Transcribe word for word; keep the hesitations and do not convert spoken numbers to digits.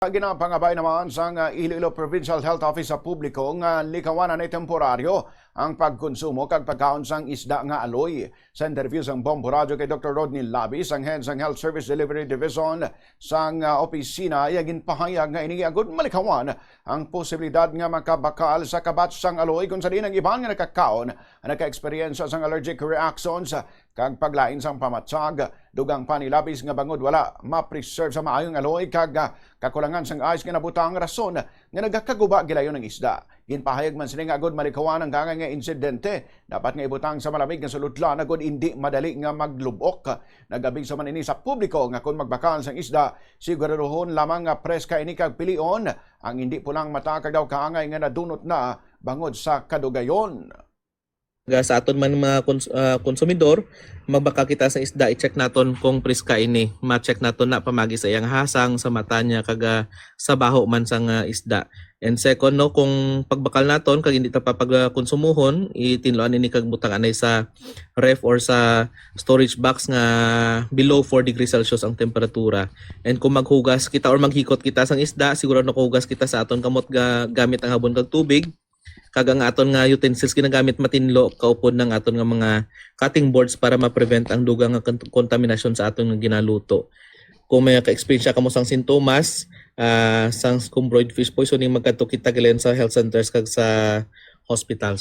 Ginapangabay naman sang, ah, Iloilo Provincial Health Office sa publiko nga likawan na temporaryo ang pagkonsumo kag pagkaon sang isda nga aloy. Sa interview sang Bombo Radyo kay Doktor Rodney Labis, ang head sang Health Service Delivery Division sang, ah, opisina, iya ginpahayag nga ini agud malikawan ang posibilidad nga makabakal sa kabatch sang aloy, kung sa diin ang iban nga nakakaon naka-eksperyensya sang allergic reactions kag paglain sang pamatyag. Dugang pa ni Labis nga bangod wala ma-preserve sa maayong aloy kag, ah, kakulangan sang ice nga nabutang rason nga nagakaguba gilayon ang isda. Ginpahayag man sini nga agud malikawan ang kaangay nga insidente, dapat nga ibutang sa malamig nga sulodlan agud indi madali nga maglubok. Nag-abiso man ini sa publiko nga kon magbakal sang isda, siguraduhon lamang nga preska ini kag pilion ang indi pulang mata kag daw kaangay nga nadunot na bangod sa kadugayon. Ga sa aton man mga kons- ah, konsumidor, magbakal kita sa isda, i-check naton kung preska ini. Ma-check naton na pamagi sa iyang hasang, sa mata niya, kag, ah, sa baho man sang, ah, isda. And second, no, kung pagbakal naton kag hindi ta pa pagkonsumuhon, itinluan ini kag butang anay sa ref or sa storage box nga below four degrees Celsius ang temperatura. And kung maghugas kita or maghikot kita sang isda, siguro nakahugas kita sa aton kamot ga- gamit ang habon kag tubig. Kag ang aton nga utensils ginagamit matinlo, kaupod ng aton nga mga cutting boards para ma-prevent ang dugang nga kon- kontaminasyon sa aton nga ginaluto. Kung may ka-experience kamo sang sintomas, ah, sang scumbroid fish poisoning, magkadto kita gilayon sa health centers kag sa hospitals.